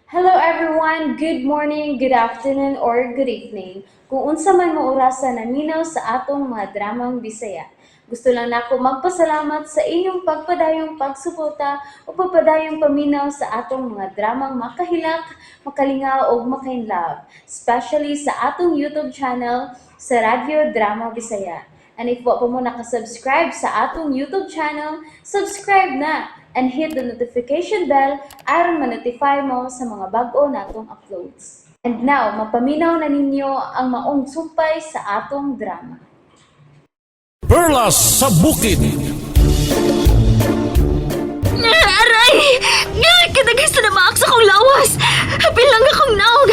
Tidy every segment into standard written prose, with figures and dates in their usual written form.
Hello everyone! Good morning, good afternoon, or good evening. Kung unsa man mo orasa naminaw sa atong mga dramang Bisaya. Gusto lang nako magpasalamat sa inyong pagpadayong pagsuporta o pagpadayong paminaw sa atong mga dramang makahilak, makalingaw ug makainlove, especially sa atong YouTube channel sa Radyo Drama Bisaya. And if wa pa mo nakasubscribe sa atong YouTube channel, subscribe na and hit the notification bell aron ma-notify mo sa mga bag-o natong uploads. And now, mapaminaw na ninyo ang maong sumpay sa atong drama. Perlas sa Bukid. Aray! Kadagay sa namaak sa kong lawas! Bilang akong naog!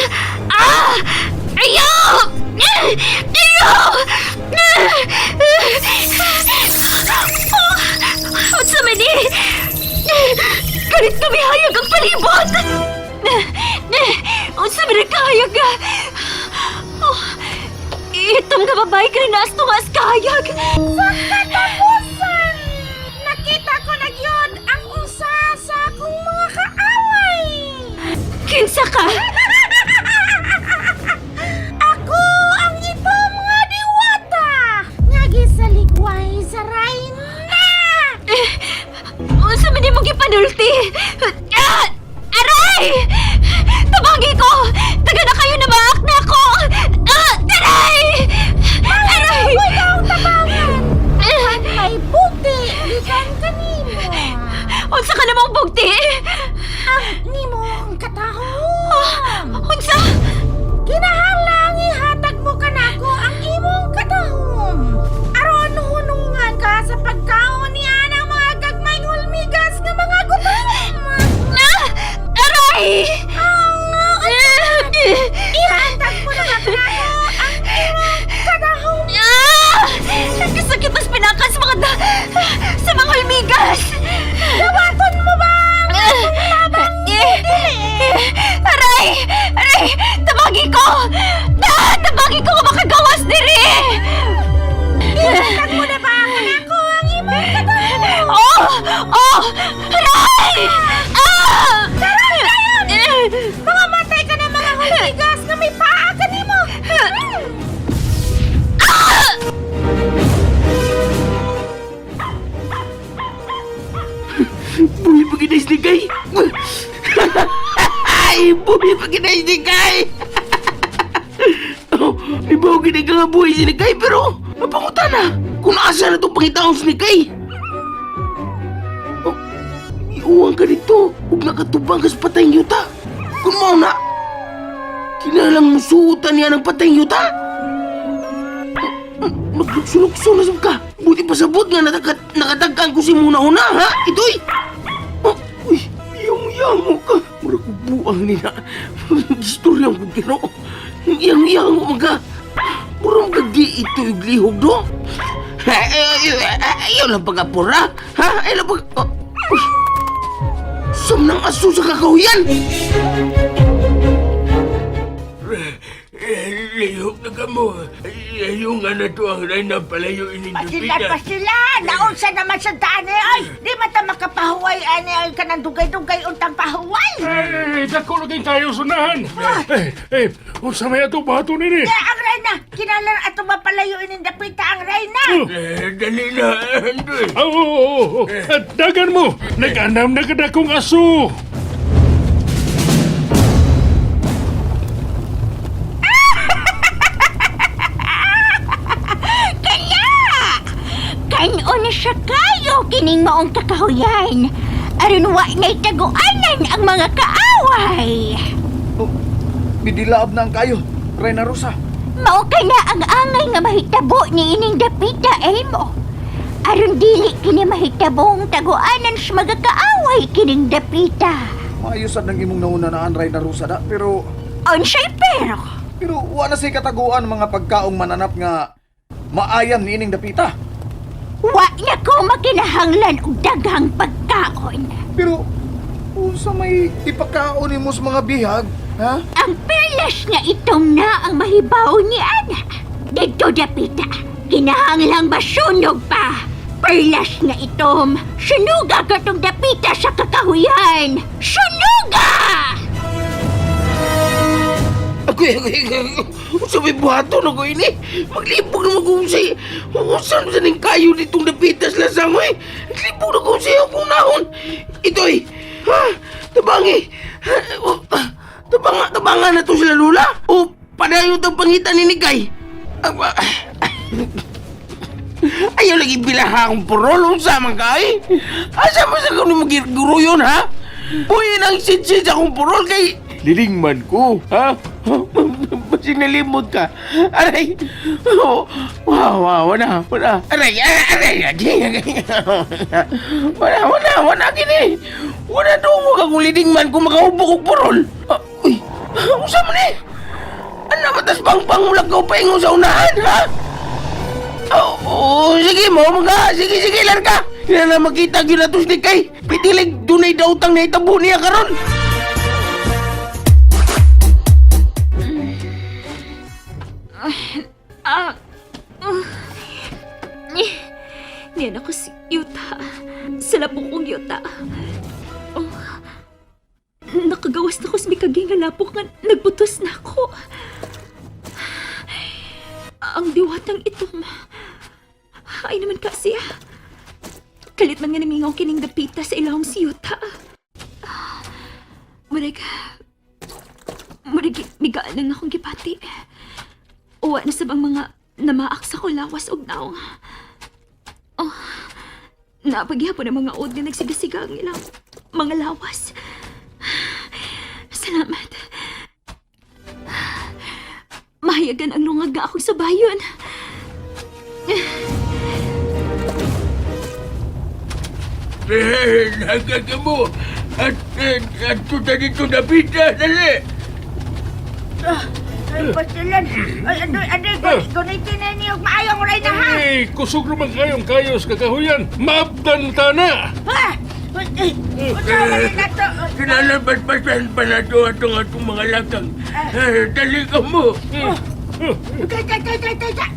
Ah! Ayaw! Ayaw! Oh! Unsa man ni? Ganit kami hayag ang palibot! Unsa man ang kahayag ka? Oh, itong nga babae kay naas tungas kahayag! Sa katapusan, nakita ko na gyud ang usa sa akong mga kaaway. Kinsa ka? Ako ang itong mga diwata nga gisaligway sa Reyna. Unsa man imong gipanulti? Ah! Aray! Tabangi ko! Taga na kayo na maak na ako! Ah! Aray! Aray! Ako'y kaong tabangan. May bugti gikan kanimo. Unsa ka namang bugti? Ang nimong katahom. Unsa? Kinahanglang ihatag mo kanako ang imong katahom. Aron hunungan ka sa pagkaon ni anang mga gagmay hulmigas nga mga gutom. Ah! Aray! Ihatag mo na kanako ang imong katahom. Ah! Kasakit mas pinakan sa mga sa mga hulmigas! Dawaton mo ba ang atong labang dili? Aray! Aray! Tabagi ko! Ah! Tabagi ko kung makagawas diri! Ihatag mo na ba kanako ang imong katahom? Oh! Oh! Aray! Ah! Karon dayon! Mga matay ka na mga hulmigas nga may paa kanimo. Buhi pa ginay sinigay! Ay, buhi pa ginay sinigay! Oh, ibaw ginay ka nga buhi sinigay, pero mapanguta na kung asa na itong pangitaong sinigay. Oh, iuwang ka dito, huwag nakatubang kas patay yuta. Kung mao na, kinalang musuotan niya ng patay yuta. Maglukso-lukso na sab ka. Buti pa sabot nga nakatagkaan ko si muna una, ha? Ito'y! Oh, uy, iyang-iyang ka. Mura ko buang nila. Gistoryang ko gino. Iyang-iyang mo ka. Mura mo di ito yung lihog do. Ayaw lang pag-apura. Ha? Ayaw lang pag... Oh, uy. Sum ng aso sa kakahuyan! Lihok na ka mo. Yung nga na to ang Reyna palayo Pasilan, inindupita. pasilan! Naunsa naman sa daan eh, ay! Di man ta makapahuway, ani ay kanang dugay-dugay untang pahuway! Eh, dako na tayo sunahan. Eh, eh, unsa may ato bato nini? Kaya ang Reyna, kinalan ato mapalayo inindapita ang Reyna! Eh, dali na, Andoy. Oo, oo, oo. Dagan mo! Nag-anam na kadakong aso! Kaya! Kanon na siya kayo kining maong kakahuyan. Aron wa na'y taguanan ang mga kaaway. Oh, midilaab na ang kayo, Reyna Rosa. Mao ka na ang angay nga mahitabo ni ining dapita, Elmo. Aron dili kini mahitabong taguanan sa mga kaaway kining dapita. Maayo sad nang imong naunanaan, Reyna Rosa da, pero Unsay pero? pero wa na say kataguan mga pagkaong mananap nga maayan ni ining dapita. Wa na ko makinahanglan og daghang pagkaon. Pero unsa may ipakaon nimo sa mga bihag, ha? Ang perlas nga itom na ang mahibaw ni Ana. Dito dapita, kinahanglang masunog pa. Perlas nga itom, sunuga katong dapita sa kakahuyan. Sunuga! Agoy, agoy, agoy. Unsa may buhaton ako ini? Maglibog na mag-uusay. Unsa sa ning kayo ditong dapitas lasang, oy? Naglibog na ko sa akong nahon. Itoy, ha? Tabangi. Ha? Oh, ah, Tabanga, tabanga na to sila lula. O, padayon tang pangitan ni Nikay. Aba, ayaw lagi bilaha akong purol. Unsa man ka, eh? Asa mo sa kung magiguro yun, ha? Buhin ang sitsit akong purol kay... Lilingman ko, ha? Basig nalimot ka. Aray! Oh, wow, wow, wala, wala. Aray, aray, aray, aray. Wala, wala, wala, gini. Wala tungo ka kung lilingman kung makahubog og purol. Ah, uy, unsa man eh? Ano ba tas pangpang ulag ka paingon sa unahan, ha? Oo, oh, sige mo, mga. Sige, sige, larga. Hindi na makita gyud nato ni kay. Pitilig dunay dautang na itabo niya karon. Ah! Niyan ako si Yuta. Sa lapok kong yuta. Oh. Nakagawas na ko sa mikaging nga lapok nga nagbutos na ako. Ang diwatang itom. Ay naman kasi. Kalit man nga namingaw kining dapita sa ilahong si Yuta. Murag... Murag migaan lang akong gipati. Uwa na sa bang mga namaak sa ko lawas og naong. Oh, napaghihapon ang mga od nga nagsigasiga ang ilang mga lawas. Salamat. Mahayagan ang lungag nga akong sabayon. Eh, nagkaka mo. At, at, at, dito dapita, dali. Ay, pasilan. Ay, adoy, adoy, gunitin na niyo. Maayong ray na ha. Ay, kusog naman kayong kayos kakahuyan. Maabdan ta na! Ha? Uy, ay, unsa man ni nato? Kinalabas-basan pa na to atong atong mga lakang. Eh, dali ka mo. Tay, tay, tay, tay, tay, tay.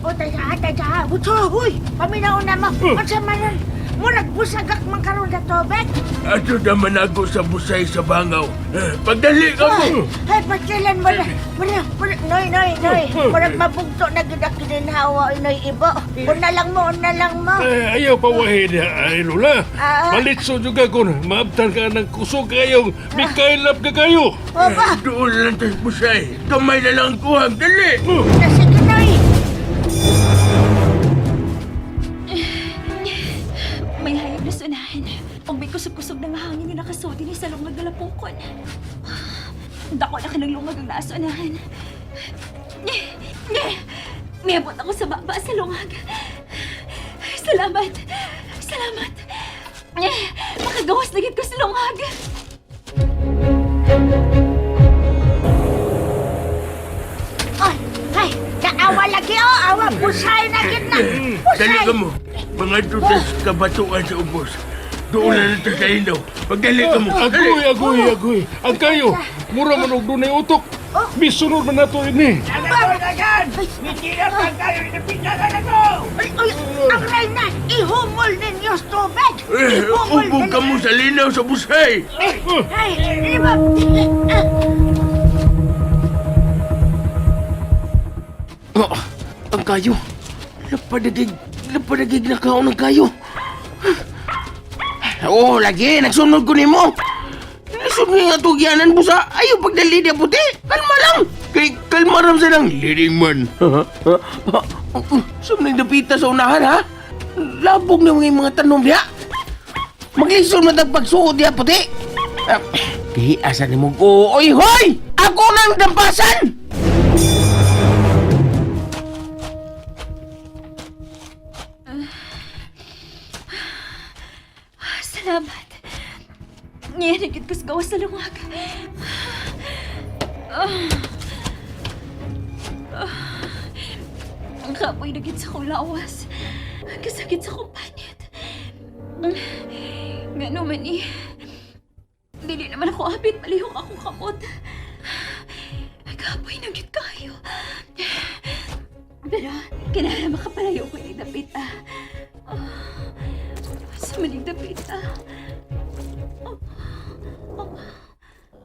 O, tay, tay, tay, tay. Butso, huy. Paminaw na mo. Unsa man nun? Murag busagak man karon sa tubig. Ato naman ako sa busay sa bangaw. Eh, pagdali ka mo. Ay, pasilan mo na. Mura, mura, noy, noy, noy. Murag mabugto na gid ang kininhawa, noy, ibo. Una lang mo, una lang mo. Eh, ayaw pawahin ay Lola. Ah. Malitso juga kung maabdan ka ng kusog kayong mikailap ka kayo. O ba? Doon lang tayo busay. Kamay na lang kuhang. Dali. Na, sige, noy. May hayop na sunahan. Ang may kusog-kusog na nga hangin nga nakasuti ni sa lungag na lapukon. Dako na ka ng lungag ang naasunahan. Niabot ako sa baba sa lungag. Salamat! Salamat! Makagawas na gid ko sa lungag! Ay, ay, naawa lagi, oh, awa, busay na gid na. Dali Busay. ka mo. Mga tutas kabatuan sa ubos. Doon na lang tayo sa inaw. Pagdali ka mo. Dali. Agoy, agoy, agoy. Ang kayo, mura man og dunay utok. Misunod man nato ini. Ay, ay, ang reyna, ihumol ninyo sa tubig. Eh, Ihumol ubog ka mo sa linaw sa busay. Ay, ay, di ba? Oh, ang kayo. Lapadagig, lapadagig na kaon ang kayo. Oo, oh, lagi, nagsunod ko nimo. Nagsunod nga tugyanan busa. Ayaw pagdali niya puti. Kalma lang. Kay kalma ram sa lang. Leading man. Sumning dapita sa unahan, ha? Labog na mga mga tanom niya. Maglisod man tag pagsuod niya puti. Ah, Kay asa ni mo ko? Oy, hoy! Ako nang dampasan! Salamat. Ngayon, nagkit ko sa gawas sa lungag. Ah. Ah. Ang kapoy nagit sa kong lawas. Ang kasakit sa kong panit. Nga naman eh. Dili naman ako apit, malihok akong kamot. Kapoy nagit kayo. Pero, kinahanglan makapalayo ko yung dapit ah. Ah. Sa maling dapit ah. Ang,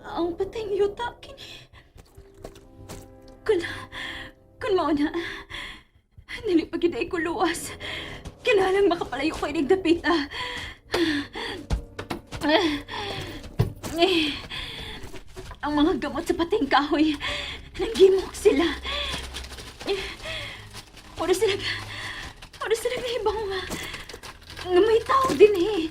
ang patay ng yuta kini. Kung mao na, dili pa gyud ko luwas. Kinahanglang makapalayo ko inig dapita. Eh, ang mga gamot sa pating kahoy, nanggimok sila. Eh, oras sila nahibaw nga may tao din eh.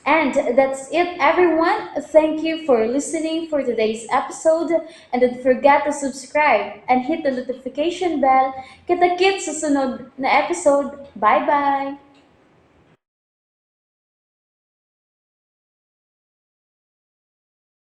And that's it, everyone. Thank you for listening for today's episode. And don't forget to subscribe and hit the notification bell. Kita-kits sa sunod na episode. Bye-bye!